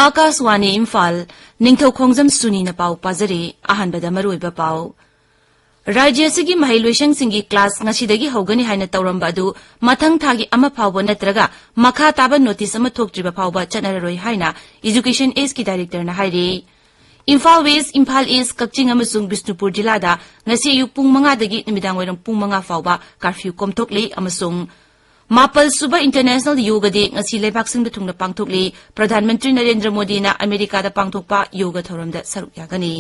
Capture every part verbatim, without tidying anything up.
ꯑꯥꯀꯥꯁꯋꯥꯅꯤ ꯏꯝꯐꯥꯜ, ꯅꯤꯡꯊꯧ ꯈꯣꯡꯖꯝ ꯁꯨꯅꯤꯅ ꯄꯥꯎ ꯄꯥꯖꯔꯤ꯫ ꯑꯍꯥꯟꯕꯗ ꯃꯔꯨꯑꯣꯏꯕ ꯄꯥꯎ꯫ ꯔꯥꯖ꯭ꯌ ꯑꯁꯤꯒꯤ ꯃꯍꯩꯂꯣꯏꯁꯪꯁꯤꯡꯒꯤ ꯀ꯭ꯂꯥꯁ ꯉꯁꯤꯗꯒꯤ ꯍꯧꯒꯅꯤ ꯍꯥꯏꯅ ꯇꯧꯔꯝꯕ ꯑꯗꯨ ꯃꯊꯪ ꯊꯥꯒꯤ ꯑꯃ ꯐꯥꯎꯕ ꯅꯠꯇ꯭ꯔꯒ ꯃꯈꯥ ꯇꯥꯕ ꯅꯣꯇꯤꯁ ꯑꯃ ꯊꯣꯛꯇ꯭ꯔꯤꯕ ꯐꯥꯎꯕ ꯆꯠꯅꯔꯔꯣꯏ ꯍꯥꯏꯅ ꯏꯖꯨꯀꯦꯁꯟ ꯑꯦꯁꯀꯤ ꯗꯥꯏꯔꯦꯛꯇꯔꯅ ꯍꯥꯏꯔꯤ꯫ ꯏꯝꯐꯥꯜ ꯋꯦꯁ, ꯏꯝꯐꯥꯜ ꯏꯁ, ꯀꯛꯆꯤꯡ ꯑꯃꯁꯨꯡ ꯕꯤꯁꯅꯨꯄꯨꯔ ꯖꯤꯂꯥꯗ ꯉꯁꯤ ꯑꯌꯨꯛ ꯄꯨꯡ ꯃꯉꯥꯗꯒꯤ ꯅꯨꯃꯤꯗꯥꯡꯋꯥꯏꯔꯝ ꯄꯨꯡ ꯃꯉꯥ ꯐꯥꯎꯕ ꯀꯥꯔꯐ꯭ꯌꯨ ꯀꯣꯝꯊꯣꯛꯂꯤ ꯑꯃꯁꯨꯡ ꯃꯥꯄꯜ ꯁꯨꯕ ꯏꯟꯇꯔꯅꯦꯁꯅꯦꯜ ꯌꯣꯒ ꯗꯦ ꯉꯁꯤ ꯂꯩꯕꯥꯛ ꯁꯤꯟꯕ ꯊꯨꯡꯅ ꯄꯥꯡꯊꯣꯛꯂꯤ꯫ ꯄ꯭ꯔꯙꯥꯟ ꯃꯟꯇ꯭ꯔꯤ ꯅꯔꯦꯟꯗ꯭ꯔ ꯃꯣꯗꯤꯅ ꯑꯃꯦꯔꯤꯀꯥꯗ ꯄꯥꯡꯊꯣꯛꯄ ꯌꯣꯒ ꯊꯧꯔꯝꯗ ꯁꯔꯨꯛ ꯌꯥꯒꯅꯤ꯫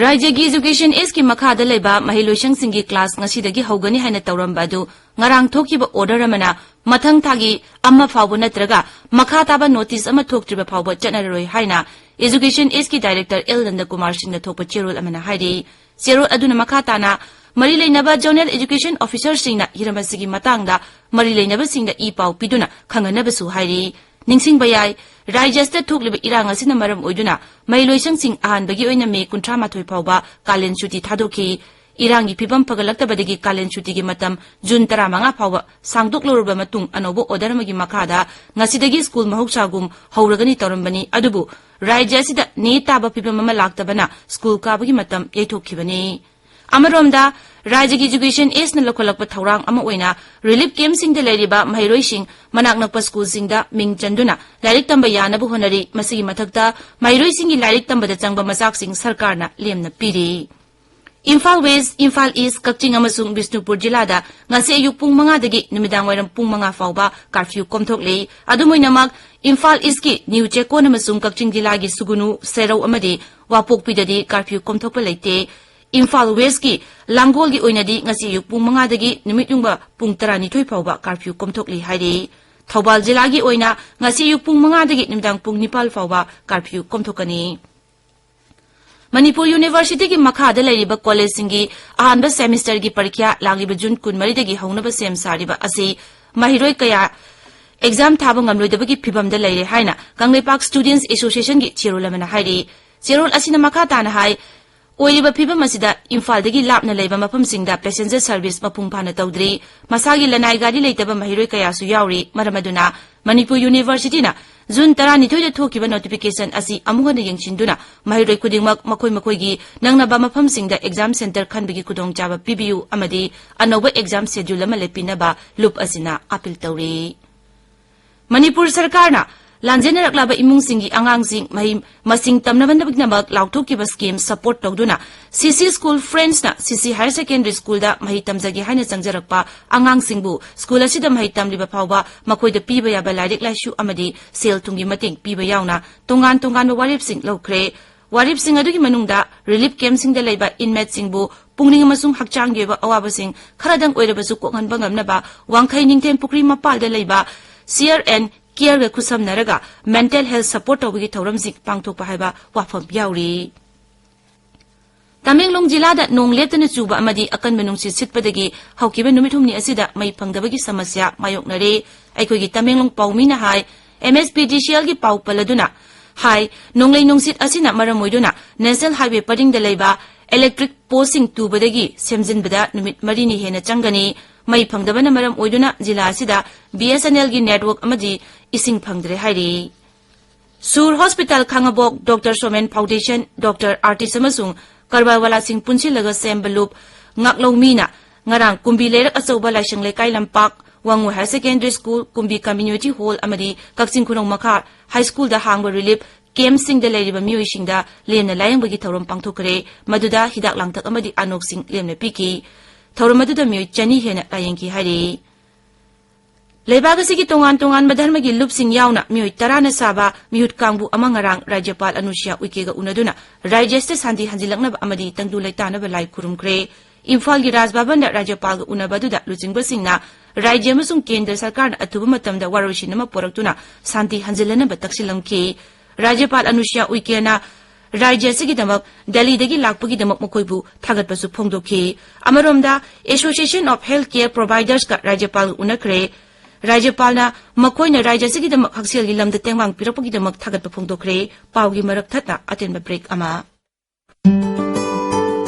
ꯔꯥꯖ꯭ꯌꯒꯤ ꯏꯖꯨꯀꯦꯁꯟ ꯑꯦꯁꯀꯤ ꯃꯈꯥꯗ ꯂꯩꯕ ꯃꯍꯩꯂꯣꯏꯁꯪꯁꯤꯡꯒꯤ ꯀ꯭ꯂꯥꯁ ꯉꯁꯤꯗꯒꯤ ꯍꯧꯒꯅꯤ ꯍꯥꯏꯅ ꯇꯧꯔꯝꯕ ꯑꯗꯨ ꯉꯔꯥꯡ ꯊꯣꯛꯈꯤꯕ ꯑꯣꯔꯗꯔ ꯑꯃꯅ ꯃꯊꯪ ꯊꯥꯒꯤ ꯑꯃ ꯐꯥꯎꯕ ꯅꯠꯇ꯭ꯔꯒ ꯃꯈꯥ ꯇꯥꯕ ꯅꯣꯇꯤꯁ ꯑꯃ ꯊꯣꯛꯇ꯭ꯔꯤꯕ ꯐꯥꯎꯕ ꯆꯠꯅꯔꯔꯣꯏ ꯍꯥꯏꯅ ꯏꯖꯨꯀꯦꯁꯟ ꯑꯦꯁꯀꯤ ꯗꯥꯏꯔꯦꯛꯇꯔ ꯑꯦꯜ ꯅꯟꯗꯀꯨꯃꯥꯔ ꯁꯤꯡꯅ ꯊꯣꯛꯄ ꯆꯦꯔꯣꯜ ꯑꯃꯅ ꯍꯥꯏꯔꯤ꯫ ꯆꯦꯔꯣꯜ ꯑꯗꯨꯅ ꯃꯈꯥ ꯇꯥꯅ ꯃꯔꯤ ꯂꯩꯅꯕ ꯖꯣꯅꯦꯜ ꯏꯖꯨꯀꯦꯁꯟ ꯑꯣꯐꯤꯁꯔꯁꯤꯡꯅ ꯍꯤꯔꯝ ꯑꯁꯤꯒꯤ ꯃꯇꯥꯡꯗ ꯃꯔꯤ ꯂꯩꯅꯕꯁꯤꯡꯗ ꯏ ꯄꯥꯎ ꯄꯤꯗꯨꯅ ꯈꯪꯍꯟꯅꯕꯁꯨ ꯍꯥꯏꯔꯤ꯫ ꯅꯤꯡꯁꯤꯡꯕ ꯌꯥꯏ, ꯔꯥꯖ꯭ꯌ ꯑꯁꯤꯗ ꯊꯣꯛꯂꯤꯕ ꯏꯔꯥꯡ ꯑꯁꯤꯅ ꯃꯔꯝ ꯑꯣꯏꯗꯨꯅ ꯃꯍꯩꯂꯣꯏꯁꯪꯁꯤꯡ ꯑꯍꯥꯟꯕꯒꯤ ꯑꯣꯏꯅ ꯃꯦ ꯀꯨꯟꯊ꯭ꯔꯥ ꯃꯥꯊꯣꯏ ꯐꯥꯎꯕ ꯀꯥꯂꯦꯟ ꯁꯨꯇꯤ ꯊꯥꯗꯣꯛꯈꯤ꯫ ꯏꯔꯥꯡꯒꯤ ꯐꯤꯕꯝ ꯐꯒꯠꯂꯛꯇꯕꯗꯒꯤ ꯀꯥꯂꯦꯟ ꯁꯨꯇꯤꯒꯤ ꯃꯇꯝ ꯖꯨꯟ ꯇꯔꯥꯃꯉꯥ ꯐꯥꯎꯕ ꯁꯥꯡꯗꯣꯛꯂꯨꯔꯕ ꯃꯇꯨꯡ ꯑꯅꯧꯕ ꯑꯣꯔꯗꯔ ꯑꯃꯒꯤ ꯃꯈꯥꯗ ꯉꯁꯤꯗꯒꯤ ꯁ꯭ꯀꯨꯜ ꯃꯍꯧꯁꯥꯒꯨꯝ ꯍꯧꯔꯒꯅꯤ ꯇꯧꯔꯝꯕꯅꯤ꯫ ꯑꯗꯨꯕꯨ ꯔꯥꯖ꯭ꯌ ꯑꯁꯤꯗ ꯅꯦ ꯇꯥꯕ ꯐꯤꯕꯝ ꯑꯃ ꯂꯥꯛꯇꯕꯅ ꯁ꯭ꯀꯨꯜ ꯀꯥꯕꯒꯤ ꯃꯇꯝ ꯌꯩꯊꯣꯛꯈꯤꯕꯅꯤ꯫ ꯑꯃꯔꯣꯝꯗ, ꯔꯥꯖ꯭ꯌꯒꯤ ꯏꯖꯨꯀꯦꯁꯟ ꯑꯦꯁꯅ ꯂꯧꯈꯠꯂꯛꯄ ꯊꯧꯔꯥꯡ ꯑꯃ ꯑꯣꯏꯅ ꯔꯤꯂꯤꯐ ꯀꯦꯝꯞꯁꯤꯡꯗ ꯂꯩꯔꯤꯕ ꯃꯍꯩꯔꯣꯏꯁꯤꯡ ꯃꯅꯥꯛ ꯅꯛꯄ ꯁ꯭ꯀꯨꯜꯁꯤꯡꯗ ꯃꯤꯡ ꯆꯟꯗꯨꯅ ꯂꯥꯏꯔꯤꯛ ꯇꯝꯕ ꯌꯥꯅꯕ ꯍꯣꯠꯅꯔꯤ꯫ ꯃꯁꯤꯒꯤ ꯃꯊꯛꯇ ꯃꯍꯩꯔꯣꯏꯁꯤꯡꯒꯤ ꯂꯥꯏꯔꯤꯛ ꯇꯝꯕꯗ ꯆꯪꯕ ꯃꯆꯥꯛꯁꯤꯡ ꯁꯔꯀꯥꯔꯅ ꯂꯦꯝꯅ ꯄꯤꯔꯤ꯫ ꯏꯝꯐꯥꯜ ꯋꯦꯁ, ꯏꯝꯐꯥꯜ ꯏꯁ, ꯀꯛꯆꯤꯡ ꯑꯃꯁꯨꯡ ꯕꯤꯁꯅꯨꯄꯨꯔ ꯖꯤꯂꯥꯗ ꯉꯁꯤ ꯑꯌꯨꯛ ꯄꯨꯡ ꯃꯉꯥꯗꯒꯤ ꯅꯨꯃꯤꯗꯥꯡ ꯋꯥꯏꯔꯝ ꯄꯨꯡ ꯃꯉꯥ ꯐꯥꯎꯕ ꯀꯥꯔꯐ꯭ꯌꯨ ꯀꯣꯝꯊꯣꯛꯂꯤ꯫ ꯑꯗꯨꯝ ꯑꯣꯏꯅꯃꯛ, ꯏꯝꯐꯥꯜ ꯏꯁꯀꯤ ꯅ꯭ꯌꯨ ꯆꯦꯛꯀꯣꯟ ꯑꯃꯁꯨꯡ ꯀꯛꯆꯤꯡ ꯖꯤꯂꯥꯒꯤ ꯁꯨꯒꯨꯅꯨ, ꯁꯦꯔꯧ ꯑꯃꯗꯤ ꯋꯥꯄꯣꯛꯄꯤꯗꯗꯤ ꯀꯥꯔꯐ꯭ꯌꯨ ꯀꯣꯝꯊꯣꯛꯄ ꯂꯩꯇꯦ꯫ ꯏꯝꯐꯥꯜ ꯋꯦꯁꯀꯤ ꯂꯥꯡꯒꯣꯜꯒꯤ ꯑꯣꯏꯅꯗꯤ ꯉꯁꯤ ꯑꯌꯨꯛ ꯄꯨꯡ ꯃꯉꯥꯗꯒꯤ ꯅꯨꯃꯤꯠ ꯌꯨꯡꯕ ꯄꯨꯡ ꯇꯔꯥꯅꯤꯊꯣꯏ ꯐꯥꯎꯕ ꯀꯥꯔꯐ꯭ꯌꯨ ꯀꯣꯝꯊꯣꯛꯂꯤ ꯍꯥꯏꯔꯤ꯫ ꯊꯧꯕꯥꯜ ꯖꯤꯂꯥꯒꯤ ꯑꯣꯏꯅ ꯉꯁꯤ ꯑꯌꯨꯛ ꯄꯨꯡ ꯃꯉꯥꯗꯒꯤ ꯅꯨꯃꯤꯗꯥꯡ ꯄꯨꯡ ꯅꯤꯄꯥꯜ ꯐꯥꯎꯕ ꯀꯥꯔꯐ꯭ꯌꯨ ꯀꯣꯝꯊꯣꯛꯀꯅꯤ꯫ ꯃꯅꯤꯄꯨꯔ ꯌꯨꯅꯤꯚꯔꯁꯤꯇꯤꯒꯤ ꯃꯈꯥꯗ ꯂꯩꯔꯤꯕ ꯀꯣꯂꯦꯖꯁꯤꯡꯒꯤ ꯑꯍꯥꯟꯕ ꯁꯦꯃꯤꯁꯇꯔꯒꯤ ꯄꯔꯤꯈ꯭ꯌꯥ ꯂꯥꯛꯂꯤꯕ ꯖꯨꯟ ꯀꯨꯟꯃꯔꯤꯗꯒꯤ ꯍꯧꯅꯕ ꯁꯦꯝ ꯁꯥꯔꯤꯕ ꯑꯁꯤ ꯃꯍꯩꯔꯣꯏ ꯀꯌꯥ ꯑꯦꯛꯖꯥꯝ ꯊꯥꯕ ꯉꯝꯂꯣꯏꯗꯕꯒꯤ ꯐꯤꯕꯝꯗ ꯂꯩꯔꯦ ꯍꯥꯏꯅ ꯀꯪꯂꯩꯄꯥꯛ ꯁ꯭ꯇꯨꯗꯦꯟꯠꯁ ꯑꯦꯁꯣꯁꯤꯌꯦꯁꯟꯒꯤ ꯆꯦꯔꯣꯜ ꯑꯃꯅ ꯍꯥꯏꯔꯤ꯫ ꯆꯦꯔꯣꯜ ꯑꯁꯤꯅ ꯃꯈꯥ ꯇꯥꯅ ꯍꯥꯏ, ꯑꯣꯏꯔꯤꯕ ꯐꯤꯕꯝ ꯑꯁꯤꯗ ꯏꯝꯐꯥꯜꯗꯒꯤ ꯂꯥꯞꯅ ꯂꯩꯕ ꯃꯐꯝꯁꯤꯡꯗ ꯄꯦꯁꯦꯟꯖꯔ ꯁꯔꯚꯤꯁ ꯃꯄꯨꯡ ꯐꯥꯅ ꯇꯧꯗ꯭ꯔꯤ꯫ ꯃꯁꯥꯒꯤ ꯂꯅꯥꯏ ꯒꯥꯔꯤ ꯂꯩꯇꯕ ꯃꯍꯩꯔꯣꯏ ꯀꯌꯥꯁꯨ ꯌꯥꯎꯔꯤ꯫ ꯃꯔꯝ ꯑꯗꯨꯅ ꯃꯅꯤꯄꯨꯔ ꯌꯨꯅꯤꯚꯔꯁꯤꯇꯤꯅ ꯖꯨꯟ ꯇꯔꯥꯅꯤꯊꯣꯏꯗ ꯊꯣꯛꯈꯤꯕ ꯅꯣꯇꯤꯐꯤꯀꯦꯁꯟ ꯑꯁꯤ ꯑꯃꯨꯛ ꯍꯟꯅ ꯌꯦꯡꯁꯤꯟꯗꯨꯅ ꯃꯍꯩꯔꯣꯏ ꯈꯨꯗꯤꯡꯃꯛ ꯃꯈꯣꯏ ꯃꯈꯣꯏꯒꯤ ꯅꯛꯅꯕ ꯃꯐꯝꯁꯤꯡꯗ ꯑꯦꯛꯖꯥꯝ ꯁꯦꯟꯇꯔ ꯈꯟꯕꯒꯤ ꯈꯨꯗꯣꯡꯆꯥꯕ ꯄꯤꯕꯤꯌꯨ ꯑꯃꯗꯤ ꯑꯅꯧꯕ ꯑꯦꯛꯖꯥꯝ ꯁꯦꯗ꯭ꯌꯨꯜ ꯑꯃ ꯂꯦꯞꯄꯤꯅꯕ ꯂꯨꯞ ꯑꯁꯤꯅ ꯑꯥꯄꯤꯜ ꯇꯧꯔꯤ꯫ ꯃꯅꯤꯄꯨꯔ ꯁꯔꯀꯥꯔꯅ ꯂꯥꯟꯖꯦꯟꯅꯔꯛꯂꯕ ꯏꯃꯨꯡꯁꯤꯡꯒꯤ ꯑꯉꯥꯡꯁꯤꯡ ꯃꯍꯩ ꯃꯁꯤꯡ ꯇꯝꯅꯕꯒꯤꯗꯃꯛ ꯂꯥꯎꯊꯣꯛꯈꯤꯕ ꯁ꯭ꯀꯤꯝ ꯁꯄꯣꯔꯠ ꯇꯧꯗꯨꯅ ꯁꯤꯁꯤ ꯁ꯭ꯀꯨꯜ ꯐ꯭ꯔꯦꯟꯁꯅ ꯁꯤꯁꯤ ꯍꯥꯌꯔ ꯁꯦꯀꯦꯟꯗꯔꯤ ꯁ꯭ꯀꯨꯜꯗ ꯃꯍꯩ ꯇꯝꯖꯒꯦ ꯍꯥꯏꯅ ꯆꯪꯖꯔꯛꯄ ꯑꯉꯥꯡꯁꯤꯡꯕꯨ ꯁ꯭ꯀꯨꯜ ꯑꯁꯤꯗ ꯃꯍꯩ ꯇꯝꯂꯤꯕ ꯐꯥꯎꯕ ꯃꯈꯣꯏꯗ ꯄꯤꯕ ꯌꯥꯕ ꯂꯥꯏꯔꯤꯛ ꯂꯥꯏꯁꯨ ꯑꯃꯗꯤ ꯁꯦꯜ ꯊꯨꯝꯒꯤ ꯃꯇꯦꯡ ꯄꯤꯕ ꯌꯥꯎꯅ ꯇꯣꯉꯥꯟ ꯇꯣꯉꯥꯟꯕ ꯋꯥꯔꯦꯞꯁꯤꯡ ꯂꯧꯈ꯭ꯔꯦ꯫ ꯋꯥꯔꯦꯞꯁꯤꯡ ꯑꯗꯨꯒꯤ ꯃꯅꯨꯡꯗ ꯔꯤꯂꯤꯐ ꯀꯦꯝꯞꯁꯤꯡꯗ ꯂꯩꯕ ꯏꯟꯃꯦꯠꯁꯤꯡꯕꯨ ꯄꯨꯛꯅꯤꯡ ꯑꯃꯁꯨꯡ ꯍꯛꯆꯥꯡꯒꯤ ꯑꯣꯏꯕ ꯑꯋꯥꯕꯁꯤꯡ ꯈꯔꯗꯪ ꯑꯣꯏꯔꯕꯁꯨ ꯀꯣꯛꯍꯟꯕ ꯉꯝꯅꯕ ꯋꯥꯡꯈꯩ ꯅꯤꯡꯊꯦꯝ ꯄꯨꯈ꯭ꯔꯤ ꯃꯄꯥꯜꯗ ꯂꯩꯕ ꯁꯤꯌꯔ ꯑꯦꯟ ꯀꯤꯌꯔꯒ ꯈꯨꯠꯁꯝꯅꯔꯒ ꯃꯦꯟꯇꯦꯜ ꯍꯦꯜꯊ ꯁꯄꯣꯔꯠ ꯇꯧꯕꯒꯤ ꯊꯧꯔꯝꯁꯤꯡ ꯄꯥꯡꯊꯣꯛꯄ ꯍꯥꯏꯕ ꯋꯥꯐꯝ ꯌꯥꯎꯔꯤ꯫ ꯇꯃꯦꯡꯂꯣꯡ ꯖꯤꯂꯥꯗ ꯅꯣꯡ ꯂꯦꯞꯇꯅ ꯆꯨꯕ ꯑꯃꯗꯤ ꯑꯀꯟꯕ ꯅꯨꯡꯁꯤꯠ ꯁꯤꯠꯄꯗꯒꯤ ꯍꯧꯈꯤꯕ ꯅꯨꯃꯤꯠ ꯍꯨꯝꯅꯤ ꯑꯁꯤꯗ ꯃꯩ ꯐꯪꯗꯕꯒꯤ ꯁꯃꯁ꯭ꯌꯥ ꯃꯥꯌꯣꯛꯅꯔꯦ꯫ ꯑꯩꯈꯣꯏꯒꯤ ꯇꯃꯦꯡꯂꯣꯡ ꯄꯥꯎꯃꯤꯅ ꯍꯥꯏ, ꯑꯦꯝ ꯑꯦꯁ ꯄꯤ ꯗꯤ ꯁꯤ ꯑꯦꯜꯒꯤ ꯄꯥꯎ ꯄꯜꯂꯗꯨꯅ ꯍꯥꯏ, ꯅꯣꯡꯂꯩ ꯅꯨꯡꯁꯤꯠ ꯑꯁꯤꯅ ꯃꯔꯝ ꯑꯣꯏꯗꯨꯅ ꯅꯦꯁꯅꯦꯜ ꯍꯥꯏꯋꯦ ꯄꯔꯤꯡꯗ ꯂꯩꯕ ꯏꯂꯦꯛꯇ꯭ꯔꯤꯛ ꯄꯣꯁꯁꯤꯡ ꯇꯨꯕꯗꯒꯤ ꯁꯦꯝꯖꯤꯟꯕꯗ ꯅꯨꯃꯤꯠ ꯃꯔꯤꯅꯤ ꯍꯦꯟꯅ ꯆꯪꯒꯅꯤ꯫ ꯃꯩ ꯐꯪꯗꯕꯅ ꯃꯔꯝ ꯑꯣꯏꯗꯨꯅ ꯖꯤꯂꯥ ꯑꯁꯤꯗ ꯕꯤ ꯑꯦꯁ ꯑꯦꯟ ꯑꯦꯜꯒꯤ ꯅꯦꯠꯋꯥꯔꯛ ꯑꯃꯗꯤ ꯏꯁꯤꯡ ꯐꯪꯗ꯭ꯔꯦ ꯍꯥꯏꯔꯤ꯫ ꯁꯨꯔ ꯍꯣꯁꯄꯤꯇꯥꯜ ꯈꯥꯉꯕꯣꯛ, doctor Somen foundation, doctor artists ꯑꯃꯁꯨꯡ ꯀꯔꯕꯥꯔꯋꯥꯂꯥꯁꯤꯡ ꯄꯨꯟꯁꯤꯜꯂꯒ ꯁꯦꯝꯕ ꯂꯨꯞ ꯉꯥꯛꯂꯧꯃꯤꯅ ꯉꯔꯥꯡ ꯀꯨꯝꯕꯤ ꯂꯩꯔꯛ ꯑꯆꯧꯕ ꯂꯥꯏꯁꯪ ꯂꯩꯀꯥꯏ ꯂꯝꯄꯥꯛ, ꯋꯥꯡꯉꯨ ꯍꯥꯌꯔ secondary school, Kumbi community hall ꯑꯃꯗꯤ ꯀꯛꯆꯤꯡ ꯈꯨꯅꯧ ꯃꯈꯥ ꯍꯥꯏ ꯁ꯭ꯀꯨꯜꯗ ꯍꯥꯡꯕ ꯔꯤꯂꯤꯐ ꯀꯦꯝꯞꯁꯤꯡꯗ ꯂꯩꯔꯤꯕ ꯃꯤꯑꯣꯏꯁꯤꯡꯗ ꯂꯦꯝꯅ ꯂꯥꯌꯦꯡꯕꯒꯤ ꯊꯧꯔꯝ ꯄꯥꯡꯊꯣꯛꯈ꯭ꯔꯦ꯫ ꯃꯗꯨꯗ ꯍꯤꯗꯥꯛ ꯂꯥꯡꯊꯛ ꯑꯃꯗꯤ ꯑꯅꯣꯛꯁꯤꯡ ꯂꯦꯝꯅ ꯄꯤꯈꯤ꯫ ꯊꯧꯔꯝ ꯑꯗꯨꯗ ꯃꯤꯑꯣꯏ ꯆꯅꯤ ꯍꯦꯟꯅ ꯂꯥꯌꯦꯡꯈꯤ ꯍꯥꯏꯔꯤ꯫ ꯂꯩꯕꯥꯛ ꯑꯁꯤꯒꯤ ꯇꯣꯉꯥꯟ ꯇꯣꯉꯥꯟꯕ ꯙꯔꯃꯒꯤ ꯂꯨꯞꯁꯤꯡ ꯌꯥꯎꯅ ꯃꯤꯑꯣꯏ ꯇꯔꯥꯅ ꯁꯥꯕ ꯃꯤꯍꯨꯠ ꯀꯥꯡꯕꯨ ꯑꯃ ꯉꯔꯥꯡ ꯔꯥꯖ꯭ꯌꯄꯥꯜ ꯑꯅꯨꯁ꯭ꯌꯥ ꯎꯏꯀꯦꯒ ꯎꯅꯗꯨꯅ ꯔꯥꯖ꯭ꯌ ꯑꯁꯤꯗ ꯁꯥꯟꯇꯤ ꯍꯟꯖꯤꯜꯂꯛꯅꯕ ꯑꯃꯗꯤ ꯇꯪꯗꯨ ꯂꯩꯇꯥꯅꯕ ꯂꯥꯏ ꯈꯨꯔꯨꯝꯈ꯭ꯔꯦ꯫ ꯏꯝꯐꯥꯜꯒꯤ ꯔꯥꯖ ꯚꯕꯟꯗ ꯔꯥꯖ꯭ꯌꯄꯥꯜꯒ ꯎꯅꯕ ꯑꯗꯨꯗ ꯂꯨꯆꯤꯡꯕꯁꯤꯡꯅ ꯔꯥꯖ꯭ꯌ ꯑꯃꯁꯨꯡ ꯀꯦꯟꯗ꯭ꯔ ꯁꯔꯀꯥꯔꯅ ꯑꯊꯨꯕ ꯃꯇꯝꯗ ꯋꯥꯔꯣꯏꯁꯤꯟ ꯑꯃ ꯄꯨꯔꯛꯇꯨꯅ ꯁꯥꯟꯇꯤ ꯍꯟꯖꯤꯜꯍꯟꯅꯕ ꯇꯛꯁꯤꯜꯂꯝꯈꯤ꯫ ꯔꯥꯖ꯭ꯌꯄꯥꯜ ꯑꯅꯨꯁ꯭ꯌꯥ ꯎꯏꯀꯦꯅ ꯔꯥꯖ꯭ꯌ ꯑꯁꯤꯒꯤꯗꯃꯛ ꯗꯦꯜꯂꯤꯗꯒꯤ ꯂꯥꯛꯄꯒꯤꯗꯃꯛ ꯃꯈꯣꯏꯕꯨ ꯊꯥꯒꯠꯄꯁꯨ ꯐꯣꯡꯗꯣꯛꯈꯤ꯫ ꯑꯃꯔꯣꯝꯗ, ꯑꯦꯁꯣꯁꯤꯌꯦꯁꯟ ꯑꯣꯐ ꯍꯦꯜꯊ ꯀꯦꯌꯔ ꯄ꯭ꯔꯣꯚꯥꯏꯗꯔꯁꯀ ꯔꯥꯖ꯭ꯌꯄꯥꯜꯒ ꯎꯅꯈ꯭ꯔꯦ꯫ ꯔꯥꯖ꯭ꯌꯄꯥꯜꯅ ꯃꯈꯣꯏꯅ ꯔꯥꯖ꯭ꯌ ꯑꯁꯤꯒꯤꯗꯃꯛ ꯍꯛꯁꯦꯜꯒꯤ ꯂꯝꯗ ꯇꯦꯡꯕꯥꯡ ꯄꯤꯔꯛꯄꯒꯤꯗꯃꯛ ꯊꯥꯒꯠꯄ ꯐꯣꯡꯗꯣꯛꯈ꯭ꯔꯦ꯫ ꯄꯥꯎꯒꯤ ꯃꯔꯛ ꯊꯠꯅ ꯑꯇꯦꯟꯕ break ꯑꯃ꯫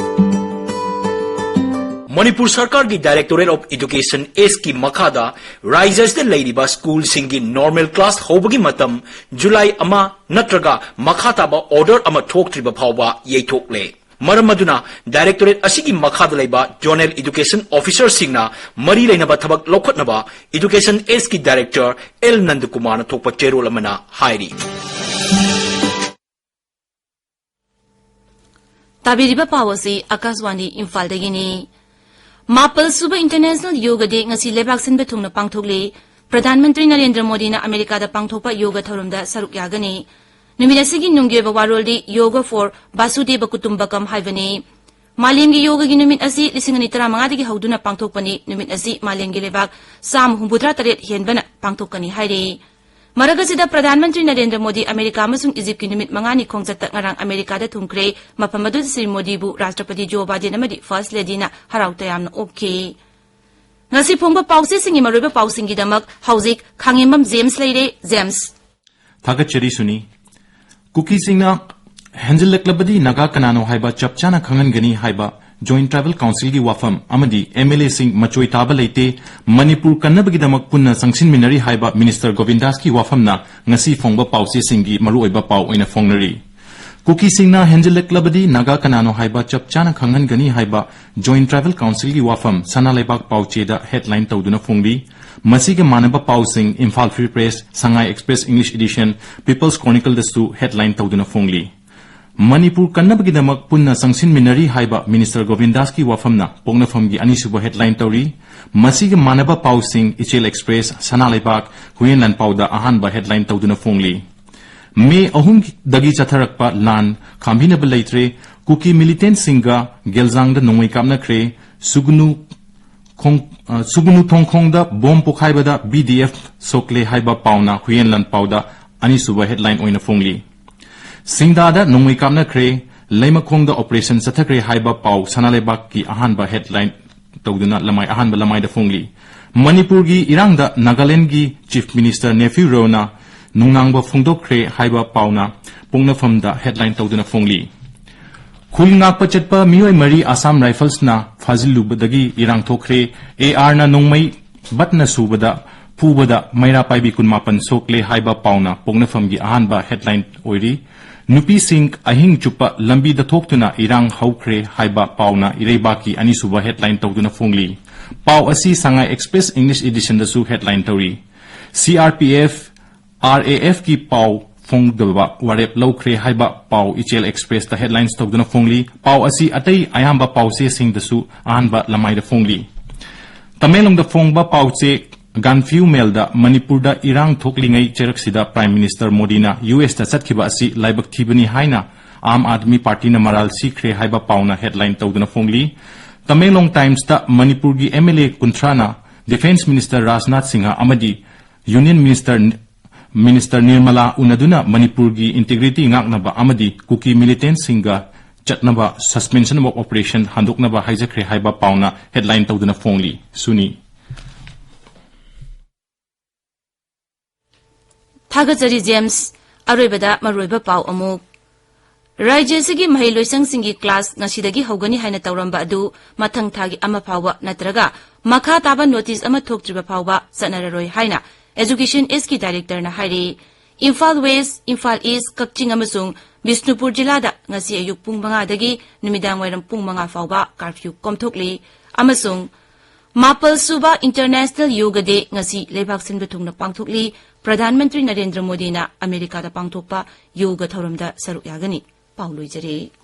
ꯃꯅꯤꯄꯨꯔ ꯁꯔꯀꯥꯔꯒꯤ Directorate of Education, ꯑꯦꯁꯀꯤ ꯃꯈꯥꯗ ꯔꯥꯖ꯭ꯌ ꯑꯁꯤꯗ ꯂꯩꯔꯤꯕ ꯁ꯭ꯀꯨꯜꯁꯤꯡꯒꯤ normal class ꯍꯧꯕꯒꯤ ꯃꯇꯝ ꯖꯨꯂꯥꯏ ꯑꯃ ꯅꯠꯇ꯭ꯔꯒ ꯃꯈꯥ ꯇꯥꯕ order ꯑꯃ ꯊꯣꯛꯇ꯭ꯔꯤꯕ ꯐꯥꯎꯕ ꯌꯩꯊꯣꯛꯂꯦ꯫ ꯃꯔꯝ ꯑꯗꯨꯅ Directorate ꯑꯁꯤꯒꯤ ꯃꯈꯥꯗ ꯂꯩꯕ Zonal Education Officerꯁꯤꯡꯅ ꯃꯔꯤ ꯂꯩꯅꯕ ꯊꯕꯛ ꯂꯧꯈꯠꯅꯕ Education ꯑꯦꯁꯀꯤ Director ꯑꯦꯜ ꯅꯟꯗꯀꯨꯃꯥꯔꯅ ꯊꯣꯛꯄ ꯆꯦꯔꯣꯜ ꯑꯃꯅ ꯍꯥꯏꯔꯤ꯫ ꯇꯥꯕꯤꯔꯤꯕ ꯄꯥꯎ ꯑꯁꯤ ꯑꯀꯥꯁꯕꯥꯅꯤ ꯏꯝꯐꯥꯜꯗꯒꯤꯅꯤ꯫ ꯃꯥꯄꯜ ꯁꯨꯕ International Yoga Day ꯉꯁꯤ ꯂꯩꯕꯥꯛ ꯁꯤꯟꯕ ꯊꯨꯡꯅ ꯄꯥꯡꯊꯣꯛꯂꯤ꯫ ꯄ꯭ꯔꯙꯥꯟ ꯃꯟꯇ꯭ꯔꯤ ꯅꯔꯦꯟꯗ꯭ꯔ ꯃꯣꯗꯤꯅ ꯑꯃꯦꯔꯤꯀꯥꯗ ꯄꯥꯡꯊꯣꯛꯄ ꯌꯣꯒ ꯊꯧꯔꯝꯗ ꯁꯔꯨꯛ ꯌꯥꯒꯅꯤ꯫ ꯅꯨꯃꯤꯠ ꯑꯁꯤꯒꯤ ꯅꯨꯡꯒꯤ ꯑꯣꯏꯕ ꯋꯥꯔꯣꯜꯗꯤ Yoga for Vasudeva Kutumbakam ꯍꯥꯏꯕꯅꯤ꯫ ꯃꯥꯂꯦꯝꯒꯤ ꯌꯣꯒꯒꯤ ꯅꯨꯃꯤꯠ ꯑꯁꯤ ꯂꯤꯁꯤꯡ ꯑꯅꯤ ꯇꯔꯥꯃꯉꯥꯗꯒꯤ ꯍꯧꯗꯨꯅ ꯄꯥꯡꯊꯣꯛꯄꯅꯤ꯫ ꯅꯨꯃꯤꯠ ꯑꯁꯤ ꯃꯥꯂꯦꯝꯒꯤ ꯂꯩꯕꯥꯛ ꯆꯥꯝꯃ ꯍꯨꯝꯐꯨꯇꯔꯥ ꯇꯔꯦꯠ ꯍꯦꯟꯕꯅ ꯄꯥꯡꯊꯣꯛꯀꯅꯤ ꯍꯥꯏꯔꯤ꯫ ꯃꯔꯛ ꯑꯁꯤꯗ ꯄ꯭ꯔꯙꯥꯟ ꯃꯟꯇ꯭ꯔꯤ ꯅꯔꯦꯟꯗ꯭ꯔ ꯃꯣꯗꯤ ꯑꯃꯦꯔꯤꯀꯥ ꯑꯃꯁꯨꯡ ꯏꯖꯤꯞꯀꯤ ꯅꯨꯃꯤꯠ ꯃꯉꯥꯅꯤ ꯈꯣꯡꯆꯠꯇ ꯉꯔꯥꯡ ꯑꯃꯦꯔꯤꯀꯥꯗ ꯊꯨꯡꯈ꯭ꯔꯦ꯫ ꯃꯐꯝ ꯑꯗꯨꯗ ꯁ꯭ꯔꯤ ꯃꯣꯗꯤꯕꯨ ꯔꯥꯁꯇ꯭ꯔꯄꯇꯤ ꯖꯣ ꯕꯥꯏꯗꯦꯟ ꯑꯃꯗꯤ First Ladyꯅ ꯍꯔꯥꯎ ꯇꯌꯥꯝꯅ ꯑꯣꯛꯈꯤ꯫ ꯉꯁꯤ ꯐꯣꯡꯕ ꯄꯥꯎꯆꯦꯁꯤꯡꯒꯤ ꯃꯔꯨꯑꯣꯏꯕ ꯄꯥꯎꯁꯤꯡꯒꯤꯗꯃꯛ ꯍꯧꯖꯤꯛ ꯈꯥꯉꯦꯝꯕꯝ ꯖꯦꯝꯁ ꯂꯩꯔꯦ꯫ ꯖꯦꯝꯁ꯫ ꯊꯥꯒꯠꯆꯔꯤ ꯁꯨꯅꯤ꯫ ꯀꯨꯀꯤꯁꯤꯡꯅ ꯍꯦꯟꯖꯤꯜꯂꯛꯂꯕꯗꯤ ꯅꯥꯒꯥ ꯀꯅꯥꯅꯣ ꯍꯥꯏꯕ ꯆꯞ ꯆꯥꯅ ꯈꯪꯍꯟꯒꯅꯤ ꯍꯥꯏꯕ Joint Tribal Councilꯒꯤ ꯋꯥꯐꯝ ꯑꯃꯗꯤ MLAꯁꯤꯡ ꯃꯆꯣꯏ ꯇꯥꯕ ꯂꯩꯇꯦ, ꯃꯅꯤꯄꯨꯔ ꯀꯟꯅꯕꯒꯤꯗꯃꯛ ꯄꯨꯟꯅ ꯆꯪꯁꯤꯟꯃꯤꯟꯅꯔꯤ ꯍꯥꯏꯕ Minister ꯒꯣꯕꯤꯟꯗꯥꯁꯀꯤ ꯋꯥꯐꯝꯅ ꯉꯁꯤ ꯐꯣꯡꯕ ꯄꯥꯎꯆꯦꯁꯤꯡꯒꯤ ꯃꯔꯨꯑꯣꯏꯕ ꯄꯥꯎ ꯑꯣꯏꯅ ꯐꯣꯡꯅꯔꯤ꯫ ꯀꯨꯀꯤꯁꯤꯡꯅ ꯍꯦꯟꯖꯤꯜꯂꯛꯂꯕꯗꯤ ꯅꯥꯒꯥ ꯀꯅꯥꯅꯣ ꯍꯥꯏꯕ ꯆꯞ ꯆꯥꯅ ꯈꯪꯍꯟꯒꯅꯤ ꯍꯥꯏꯕ Joint Tribal Councilꯒꯤ ꯋꯥꯐꯝ ꯁꯅꯥ ꯂꯩꯕꯥꯛ ꯄꯥꯎꯆꯦꯗ headline ꯇꯧꯗꯨꯅ ꯐꯣꯡꯂꯤ꯫ ꯃꯁꯤꯒ ꯃꯥꯟꯅꯕ ꯄꯥꯎꯁꯤꯡ Imphal Free Press, Sangai Express English Edition, People's Chronicleꯗꯁꯨ headline ꯇꯧꯗꯨꯅ ꯐꯣꯡꯂꯤ꯫ ꯃꯅꯤꯄꯨꯔ ꯀꯟꯅꯕꯒꯤꯗꯃꯛ ꯄꯨꯟꯅ ꯆꯪꯁꯤꯟꯃꯤꯟꯅꯔꯤ ꯍꯥꯏꯕ Minister ꯒꯣꯕꯤꯟꯗꯥꯁꯀꯤ ꯋꯥꯐꯝꯅ ꯄꯣꯛꯅꯐꯝꯒꯤ ꯑꯅꯤꯁꯨꯕ headline ꯇꯧꯔꯤ꯫ ꯃꯁꯤꯒ ꯃꯥꯟꯅꯕ ꯄꯥꯎꯁꯤꯡ ꯏꯆꯦꯜ Express, ꯁꯅꯥ ꯂꯩꯕꯥꯛ, ꯍꯨꯏꯌꯦꯟ ꯂꯥꯟꯄꯥꯎꯗ ꯑꯍꯥꯟꯕ headline ꯇꯧꯗꯨꯅ ꯐꯣꯡꯂꯤ꯫ ꯃꯦ ꯑꯍꯨꯝꯗꯒꯤ ꯆꯠꯊꯔꯛꯄ ꯂꯥꯟ ꯈꯥꯝꯕꯤꯅꯕ ꯂꯩꯇ꯭ꯔꯦ, ꯀꯨꯀꯤ militantꯁꯤꯡꯒ ꯒꯦꯜꯖꯥꯡꯗ ꯅꯣꯡꯃꯩ ꯀꯥꯞꯅꯈ꯭ꯔꯦ, ꯁꯨꯒꯅꯨ ꯈꯣꯡ-, ꯑ, ꯁꯨꯒꯅꯨ ꯊꯣꯡꯈꯣꯡꯗ ꯕꯣꯝ ꯄꯣꯈꯥꯏꯕꯗ BDF ꯁꯣꯛꯂꯦ ꯍꯥꯏꯕ ꯄꯥꯎꯅ ꯍꯨꯏꯌꯦꯟ ꯂꯥꯟꯄꯥꯎꯗ ꯑꯅꯤꯁꯨꯕ headline ꯑꯣꯏꯅ ꯐꯣꯡꯂꯤ꯫ ꯁꯤꯡꯗꯥꯗ ꯅꯣꯡꯃꯩ ꯀꯥꯞꯅꯈ꯭ꯔꯦ, ꯂꯩꯃꯈꯣꯡꯗ operation ꯆꯠꯊꯈ꯭ꯔꯦ ꯍꯥꯏꯕ ꯄꯥꯎ ꯁꯅꯥ ꯂꯩꯕꯥꯛꯀꯤ ꯑꯍꯥꯟꯕ headline ꯇꯧꯗꯨꯅ ꯂꯃꯥꯏ, ꯑꯍꯥꯟꯕ ꯂꯃꯥꯏꯗ ꯐꯣꯡꯂꯤ꯫ ꯃꯅꯤꯄꯨꯔꯒꯤ ꯏꯔꯥꯡꯗ ꯅꯥꯒꯥꯂꯦꯟꯗꯒꯤ Chief Minister Neiphiu Rioꯅ ꯅꯨꯡꯅꯥꯡꯕ ꯐꯣꯡꯗꯣꯛꯈ꯭ꯔꯦ ꯍꯥꯏꯕ ꯄꯥꯎꯅ ꯄꯣꯛꯅꯐꯝꯗ headline ꯇꯧꯗꯨꯅ ꯐꯣꯡꯂꯤ꯫ ꯈꯨꯜ ꯉꯥꯛꯄ ꯆꯠꯄ ꯃꯤꯑꯣꯏ ꯃꯔꯤ Assam Riflesꯅ ꯐꯥꯖꯤꯜꯂꯨꯕꯗꯒꯤ ꯏꯔꯥꯡ ꯊꯣꯛꯈ꯭ꯔꯦ꯫ ARꯅ ꯅꯣꯡꯃꯩ ꯕꯠꯅ ꯁꯨꯕꯗ ꯐꯨꯕꯗ ꯃꯩꯔꯥ ꯄꯥꯏꯕꯤ ꯀꯨꯟꯃꯥꯄꯟ ꯁꯣꯛꯂꯦ ꯍꯥꯏꯕ ꯄꯥꯎꯅ ꯄꯣꯛꯅꯐꯝꯒꯤ ꯑꯍꯥꯟꯕ headline ꯑꯣꯏꯔꯤ꯫ ꯅꯨꯄꯤꯁꯤꯡ ꯑꯍꯤꯡ ꯆꯨꯞꯄ ꯂꯝꯕꯤꯗ ꯊꯣꯛꯇꯨꯅ ꯏꯔꯥꯡ ꯍꯧꯈ꯭ꯔꯦ ꯍꯥꯏꯕ ꯄꯥꯎꯅ ꯏꯔꯩꯕꯥꯛꯀꯤ ꯑꯅꯤꯁꯨꯕ headline ꯇꯧꯗꯨꯅ ꯐꯣꯡꯂꯤ꯫ ꯄꯥꯎ ꯑꯁꯤ Sangai Express English Editionꯗꯁꯨ headline ꯇꯧꯔꯤ꯫ CRPF, RAFꯀꯤ ꯄꯥꯎ ꯐꯣꯡꯗꯕ ꯋꯥꯔꯦꯞ ꯂꯧꯈ꯭ꯔꯦ ꯍꯥꯏꯕ ꯄꯥꯎ Ichel Expressꯇ headlines ꯇꯧꯗꯨꯅ ꯐꯣꯡꯂꯤ꯫ ꯄꯥꯎ ꯑꯁꯤ ꯑꯇꯩ ꯑꯌꯥꯝꯕ ꯄꯥꯎꯆꯦꯁꯤꯡꯗꯁꯨ ꯑꯍꯥꯟꯕ ꯂꯃꯥꯏꯗ ꯐꯣꯡꯂꯤ꯫ ꯇꯃꯦꯡꯂꯣꯡꯗ ꯐꯣꯡꯕ ꯄꯥꯎꯆꯦ Gaanphiu Mailꯗ ꯃꯅꯤꯄꯨꯔꯗ ꯏꯔꯥꯡ ꯊꯣꯛꯂꯤꯉꯩ ꯆꯩꯔꯛꯁꯤꯗ Prime Minister ꯃꯣꯗꯤꯅ USꯇ ꯆꯠꯈꯤꯕ ꯑꯁꯤ ꯂꯥꯏꯕꯛ ꯊꯤꯕꯅꯤ ꯍꯥꯏꯅ ꯑꯥꯝ ꯑꯥꯗꯃꯤ ꯄꯥꯔꯇꯤꯅ ꯃꯔꯥꯜ ꯁꯤꯈ꯭ꯔꯦ ꯍꯥꯏꯕ ꯄꯥꯎꯅ headline ꯇꯧꯗꯨꯅ ꯐꯣꯡꯂꯤ꯫ ꯇꯃꯦꯡꯂꯣꯡ Timesꯇ ꯃꯅꯤꯄꯨꯔꯒꯤ MLA ꯀꯨꯟꯊ꯭ꯔꯥꯅ Defence Minister Rajnath Singh ꯑꯃꯗꯤ Union Minister, Minister ꯅꯤꯔꯃꯂꯥ ꯎꯅꯗꯨꯅ ꯃꯅꯤꯄꯨꯔꯒꯤ integrity ꯉꯥꯛꯅꯕ ꯑꯃꯗꯤ ꯀꯨꯀꯤ militantꯁꯤꯡꯒ ꯆꯠꯅꯕ suspension of operation ꯍꯟꯗꯣꯛꯅꯕ ꯍꯥꯏꯖꯈ꯭ꯔꯦ ꯍꯥꯏꯕ ꯄꯥꯎꯅ headline ꯇꯧꯗꯨꯅ ꯐꯣꯡꯂꯤ꯫ ꯁꯨꯅꯤ꯫ ꯊꯥꯒꯠꯆꯔꯤ ꯖꯦꯝꯁ꯫ ꯑꯔꯣꯏꯕꯗ ꯃꯔꯨꯑꯣꯏꯕ ꯄꯥꯎ ꯑꯃꯨꯛ꯫ ꯔꯥꯖ꯭ꯌ ꯑꯁꯤꯒꯤ ꯃꯍꯩꯂꯣꯏꯁꯪꯁꯤꯡꯒꯤ class ꯉꯁꯤꯗꯒꯤ ꯍꯧꯒꯅꯤ ꯍꯥꯏꯅ ꯇꯧꯔꯝꯕ ꯑꯗꯨ ꯃꯊꯪ ꯊꯥꯒꯤ ꯑꯃ ꯐꯥꯎꯕ ꯅꯠꯇ꯭ꯔꯒ ꯃꯈꯥ ꯇꯥꯕ notice ꯑꯃ ꯊꯣꯛꯇ꯭ꯔꯤꯕ ꯐꯥꯎꯕ ꯆꯠꯅꯔꯔꯣꯏ ꯍꯥꯏꯅ Education Sꯀꯤ directorꯅ ꯍꯥꯏꯔꯤ꯫ ꯏꯝꯐꯥꯜ West, ꯏꯝꯐꯥꯜ East, ꯀꯛꯆꯤꯡ ꯑꯃꯁꯨꯡ ꯕꯤꯁꯅꯨꯄꯨꯔ ꯖꯤꯂꯥꯗ ꯉꯁꯤ ꯑꯌꯨꯛ ꯄꯨꯡ ꯃꯉꯥꯗꯒꯤ ꯅꯨꯃꯤꯗꯥꯡ ꯋꯥꯏꯔꯝ ꯄꯨꯡ ꯃꯉꯥ ꯐꯥꯎꯕ curfew ꯀꯣꯝꯊꯣꯛꯂꯤ ꯑꯃꯁꯨꯡ ꯃꯥꯄꯜ ꯁꯨꯕ International Yoga Day ꯉꯁꯤ ꯂꯩꯕꯥꯛ ꯁꯤꯟꯕ ꯊꯨꯡꯅ ꯄꯥꯡꯊꯣꯛꯂꯤ꯫ ꯄ꯭ꯔꯙꯥꯟ ꯃꯟꯇ꯭ꯔꯤ ꯅꯔꯦꯟꯗ꯭ꯔ ꯃꯣꯗꯤꯅ ꯑꯃꯦꯔꯤꯀꯥꯗ ꯄꯥꯡꯊꯣꯛꯄ ꯌꯣꯒ ꯊꯧꯔꯝꯗ ꯁꯔꯨꯛ ꯌꯥꯒꯅꯤ꯫ ꯄꯥꯎ ꯂꯣꯏꯖꯔꯦ꯫